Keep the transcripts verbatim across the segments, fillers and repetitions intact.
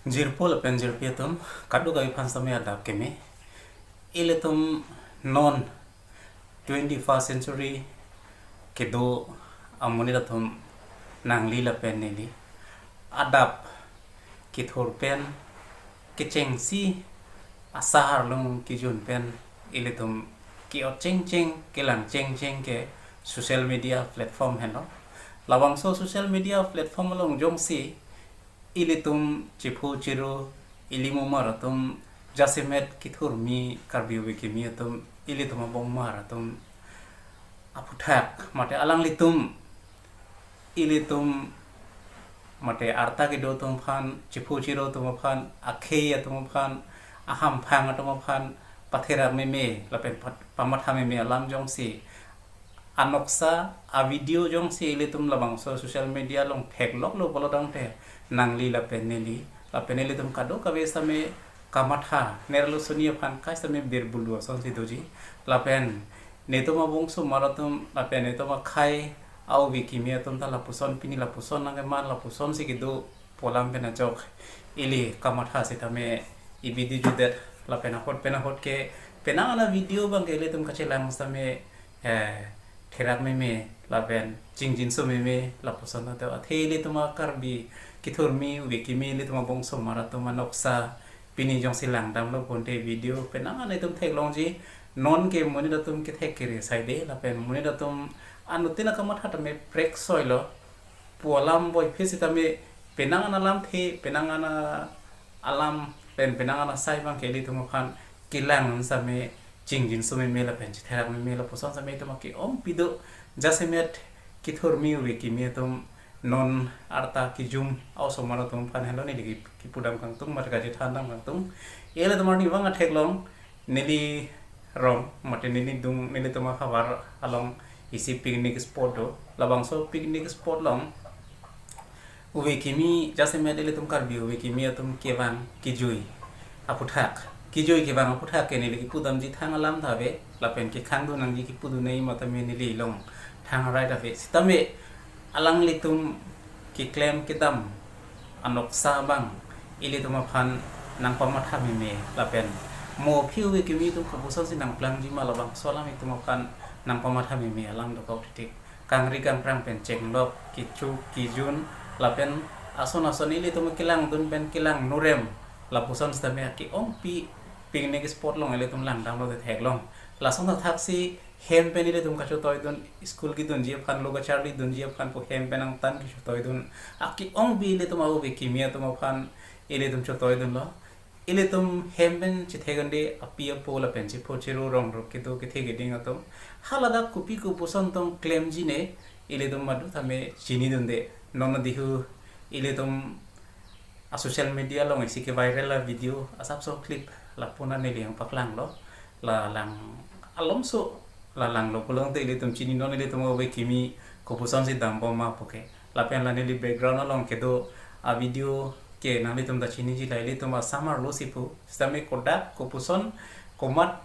Jirpo lapen jirpi atum, kadokave aphan sitame adap keme. Ilitum non twenty-first century kedo amonit atum nangli lapen neli adap kethur pen, kechengsi asahar along kejun pen, ilitum ke-ot chengcheng, kelang chengcheng ke social media platform henlo. Labangso social media platform along jongsi ilitum chepho chiro, ili momar atum, jasemet kethurmi Karbi ove kimi atum, ilitum abongmar atum aphuthak mate alanglitum, ilitum mate arta kedo atum aphan, chepho chiro atum aphan, akhei atum aphan, ahamphang atum aphan patherak meme lapen pat-, pamatha meme alam jongsi anoksa, a-video jongsi ilitum labangso social media along thekloklo pulo tangte, nangli lapen neli, lapen ilitum kadokave sitame kamatha, nerlo suni aphan kai sitame birbulu asonsi doji. Lapen netum abongso mar atum, lapen netum akhei a-ove kimi atum ta lapuson, pini lapuson nangkeman, lapusonsi kedo pu alam pen ajok ili kamatha sitame i-video jutdet. Lapen ahut pen ahut ke penang an a-video abang ke ilitum kachelang sitame, eh, therak meme lapen chingjinso meme lapuson ato. Athe ilitum a-Karbi kethurmi ove kimi ilitum abongso mar atum anoksa pini jongsi langdamlo ponte, video penang an itum theklongji. Non ke monit atum kethek kere saide, lapen monit atum anuttin akamatha tame preksoilo pu alam boiphe sitame penang an alamthe, penang an alam pen penang an asai abang ke ilitum aphan kelang sitame chingjinso meme lapen chetherak meme lapuson sitame itum ake-ongpi do. Jasemet kethurmi ove kimi atum non arta kejum a-osomar atum aphan henlo neli kipudam kangtung mate kachethandam kangtung. Ilitum arnivang atheklong neli rong mate neli dung, nelitum ahavar along isi picnic spot do. Labangso picnic spot along ove kimi, jasemet ilitum Karbi ove kimi atum kevang kejui aphuthak, kejui kevang aphuthak ke neli kipudamji thang alam ta ave, lapen kekhangdun nangji kipudun nangji matame neli long thang arai ta ave. Sitame alanglitum keklem kedam anoksa abang ilitum aphan nangpamatha meme lapen mo aphi ove kimi atum kopusonsi nangplangji ma, labangso alam itum aphan nangpamatha meme alam dokok titik. Kangri kangprang pen chenglok, kecho kejun, lapen ason ason ilitum kelangdun pen kelang nurem, lapuson sitame ake-ongpi picnic spot along ilitum langdamlo te theklong. Lason athaksi hem pen ilitum kachotoidun, school kedunji aphan, lo kacharlidunji aphan pu hem pen angtan kachotoidun. Ake-ongpi ilitum a-ove kimi atum aphan ilitum chotoidunlo. Ilitum hem pen chethek ande api apo lapen chepho chiro rong rup kedo kethe keding atum, haladak kopi kopuson tong klemji ne, ilitum madu tame chinidunde. Non adihu ilitum a-social media along isi ke-viral a-video asapso clip lapu na neli nangpaklanglo. La lang alomso, la langlo pulote ilitum chini, non ilitum ove kimi kopusonsi dambom ma pu ke. Lapen la neli background along kedo a-video ke nanglitum ta chiniji, la ilitum asomar lo si pu. Sitame kodak, kopuson, komat,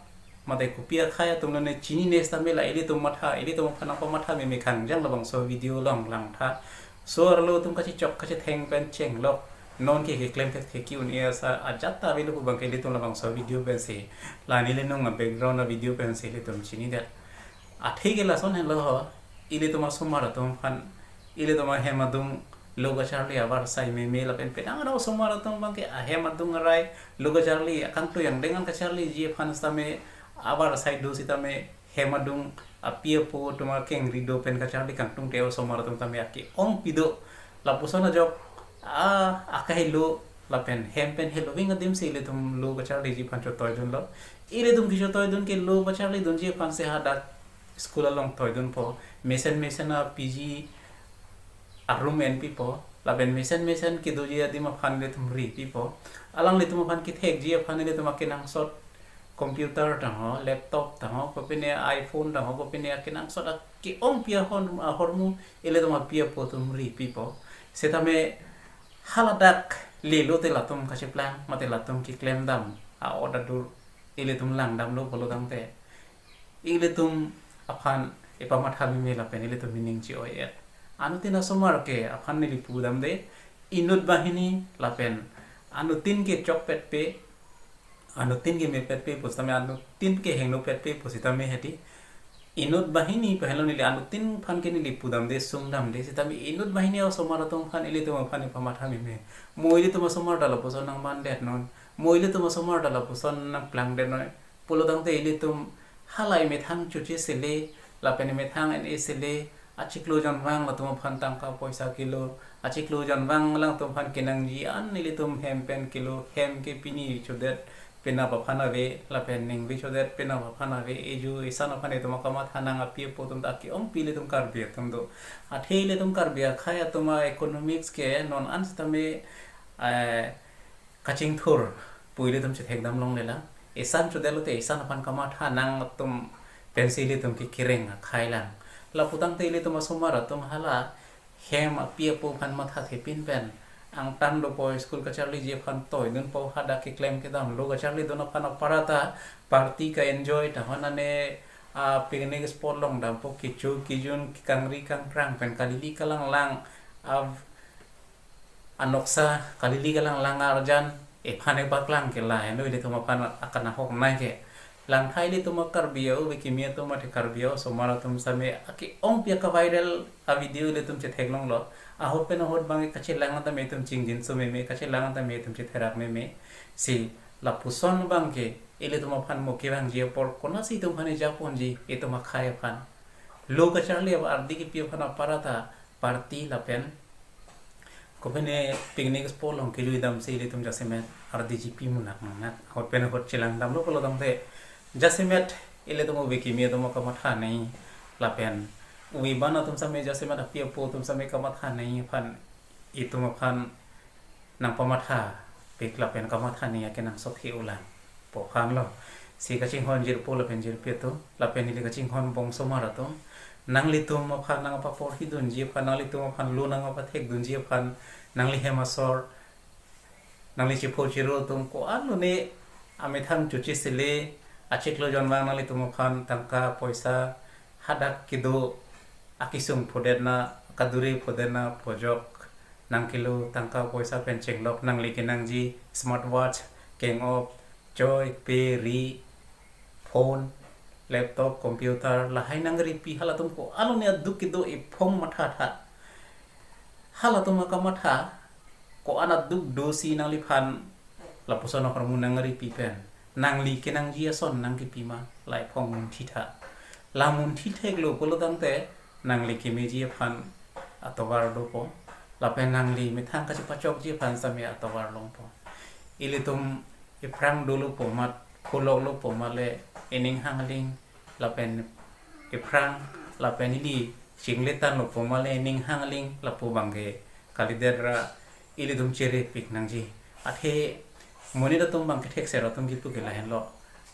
mate kopi akhei atum lone chinine sitame la ilitum matha, ilitum aphan nangpamatha meme kangjang labangso video along langtha. So arlo atum kachechok kachetheng pen chenglok, non ke keklem thekthe ke-un-e asa ajat ta avelo pu abang ke ilitum labangso video pensi, la neli nung a-background a-video pensi ilitum chinidet. Athe ke lason henlo ho, ilitum asomar atum aphan, ilitum ahem adung lo kacharli avarsai meme lapen penang an osomar atum abang ke ahem adung arai lo kacharli, akangtui angdeng an kacharliji aphan sitame avarsai do sitame hem adung api apo atum akengri do pen kacharli kangtungte osomar atum tame ake-ongpi do. Lapuson ajok a, akahelo lapen hem pen heloving adimsi ilitum lo kacharliji aphan chotoidunlo. Ilitum kechotoidun ke lo kacharlidunji aphansi hadak school along toidunpo. Mesen mesen a-P G a-room enpipo. Lapen mesen mesen kedoji adim aphan ilitum ripipo. Alanglitum aphan kethekji aphan ilitum akenangsot computer tangho, laptop tangho, kopine iPhone tangho, kopine akenangsot ake-ongpi ahon ahormu ilitum api apo atum ripipo. Setame haladak lelo te latum kacheplang mate latum keklem dam a-order dur ilitum langdamlo pulo tangte, ilitum aphan epamatha meme lapen ilitum meaning chi-oi-et. Anuttin asomar ke aphan neli pudamde, inut banghini lapen Anuttin kechokpetpe, anuttin kemepetpe pusitame, anuttin kehingno petpe pusitame hedi. Inut banghini pu henlo neli, anuttin aphan ke neli pudamde sungdamde, sitame inut banghini osomar atum aphan ilitum aphan ipamatha meme. Mo ilitum osomar ta lapuson nangmandet non. Mo ilitum osomar ta lapuson nangplangdet non. Pulo tangte ilitum halai methang choche sele, lapen methang en-e sele, achiklo jonvang latum aphan tangka poisa kelo, achiklo jonvang alangtum aphan kenangji an ilitum hem pen kelo, hem ke pini chodet penap aphan ave, lapen ningve chodet penap aphan ave, eju isan aphan itum akamatha nang api apo atum ta ke-ongpi ilitum Karbi atum do. Athe ilitum Karbi akhei atum a-economics ke non an sitame, eh, kachingthur pu ilitum chethekdam longlelang. Isan chodetlote isan aphan kamatha nang atum pensi ilitum ke kereng akhei lang. Lapu tangte ilitum osomar atum hala hem api apo aphan mathathepin pen angtan dopo, school kacharliji aphan toidunpo, hadak keklem kedam, lo kacharlidun aphan aparata party ka-enjoy tahon ane a-picnic spot along dampo, kecho kejun, kangri kangkrang pen kalili kalanglang, a anoksa kalili kalanglang arjan ephan epaklang ke la heno ilitum aphan akanahok nai ke. Langthai ilitum a-Karbi a-ove kimi atum athe Karbi osomar atum sitame ake-ongpi aka-viral a-video ilitum chetheklonglo. Ahut pen ahut abang kachelang tame itum chingjinso meme, kachelang tame itum chetherak meme. Si lapuson abang ke ilitum aphan mo kevangji apor konatsi itum aphan ejaponji, itum akhei aphan. Lo kacharli ardi kepi aphan aparata party lapen kopine picnic spot along kejuidamsi ilitum jasemet ardi jipi munak munak ahut pen ahut chelangdamlo pulo tangte jasemet ilitum ove kimi atum akamatha nai lapen ove ban atum sitame jasemet api apo atum sitame kamatha nai aphan itum aphan nangpamathapik lapen kamatha nai akenangsot he-olang pu aphanlo. Si kachinghon jirpo lapen jirpi atum, lapen neli kachinghon bong osomar atum, nanglitum aphan nangpaporhidunji aphan, nanglitum aphan lo nangpathekdunji aphan, nangli hem asor, nangli chepho chero atum ko-an lone amethang choche sele, achiklo jonvang nanglitum aphan tangka poisa hadak kedo akesung phodetna, kadure phodetna pu ajok nangkelo, tangka poisa pen chenglok nangli kenangji smartwatch, keng-op, choi, pe, ri, phone, laptop, computer, lahai nangripi halatum ko-an lone aduk kedo ephong mathatha. Halatum akamatha ko-an aduk dosi nangliphan lapuson ahormu nangripi pen nangli kenangji ason nangkepima, la ephong munthitha. La munthitheklo pulo tangte nangli kemeji aphan atovar dopo, lapen nangli methang kachepachokji aphan sitame atovar longpo. Ilitum ephrang dolo pu amat, pholoklo pu amat le ening hangling lapen ephrang lapen ili chingletanlo pu amat le ening hangling lapu abang ke kalidet ra ilitum cherepik nangji. Athe monit atum abang kethekser atum kipu ke lahenlo.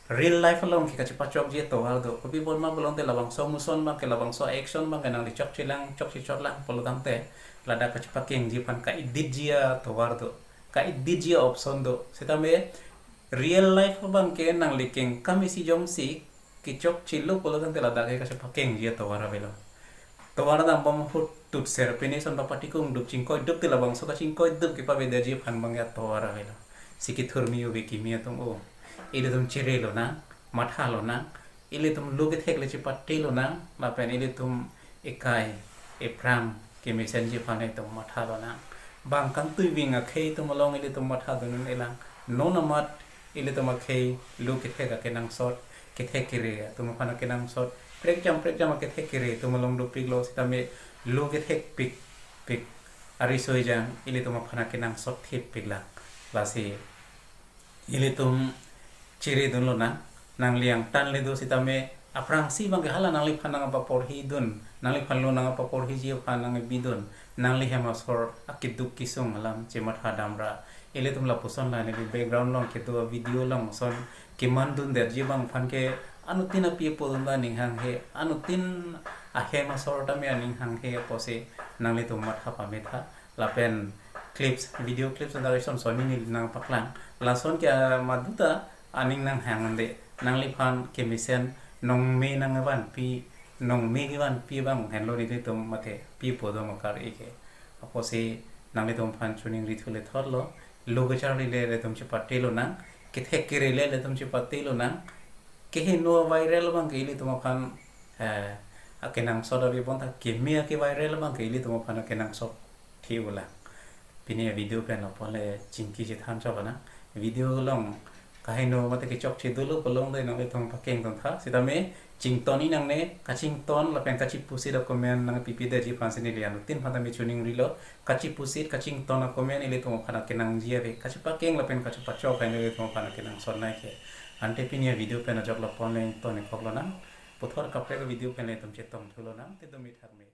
Real life along ke kachepachokji atovar do. Kopi apot ma pulo tangte labangso amuson abang ke, labangso action abang ke nangli chokchelang, chokchechotlang pulo tangte ladak kachepakengji aphan ka-editji atovar do, ka-editji a-option do. Sitame real life abang ke nangli kengkam isi jongsi kechokchelo pulo tangte ladak ke kachepakengji atovar avelo. Tovar dambom ahut tutser pine ason papatikung dup chingkoidup te labangso kachingkoidup kepavedetji aphan abang ke atovar avelo. Si kethurmi ove kimi atum o, ilitum cherelonang, mathalonang, ilitum lo kethek le chepatelonang, lapen ilitum ekai ephrang kemesenji aphan itum mathalonang. Bang kangtuiving akhei atum along ilitum mathadun un-elang. Non amat ilitum akhei lo kethek akenangsot, kethek kere atum aphan akenangsot, prekjam prekjam akethek kere atum along dopiklo sitame lo kethekpik pik ariso ejang ilitum aphan akenangsot thepiklang. Lasi ilitum cheredunlonang, nangli angtan le do sitame aphrangsi abang ke hala nangliphan nangpaporhidun, nangliphan lo nangpaporhiji aphan nangbidun, nangli hem asor akeduk kesung alam chemathadamra. Ilitum lapuson la neli background along kedo a-video along ason kemandundetji abang aphan ke anuttin api apo atum ta aning hanghe, anuttin ahem asor tame aning hanghe apotsi nanglitum matha pametha. Lapen clips, video clips anta ison sonni neli nangpaklang. Lason ke, ah, maduta aning nanghang ande. Nangliphan kemesen nongme nangvanpi, nongme kevanpi abang henlo nelitum mate pi podo makar eke. Apotsi nanglitum aphan choningri thule thotlo. Lo kacharlile ilitum chepate lonang, kethek kere le ilitum chepate lonang, kehingno viral abang ke ilitum aphan, eh, akenangsot ave bonta keme ake viral abang ke ilitum aphan akenangsot thi ulang. Pini avideo pen lapu-an le chingki chethan chok nang. Video along kahingno mate kechokche dolo pulote nanglitum pakeng ton tha. Sitame chington-i nangne, kachington lapen kachipusit acomment nangpipe detji aphansi neli anuttin aphan tame choningrilo. Kachipusit, kachington acomment ilitum aphan akenangji ave, kachepakeng lapen kachepachok pen ilitum aphan akenangsot nai ke. Ante pini avideo pen ajok lapu-an le ington-ik kok lonang. Puthot kaprek avideo pen le ilitum chetong thu lonang. Te dumi thak me.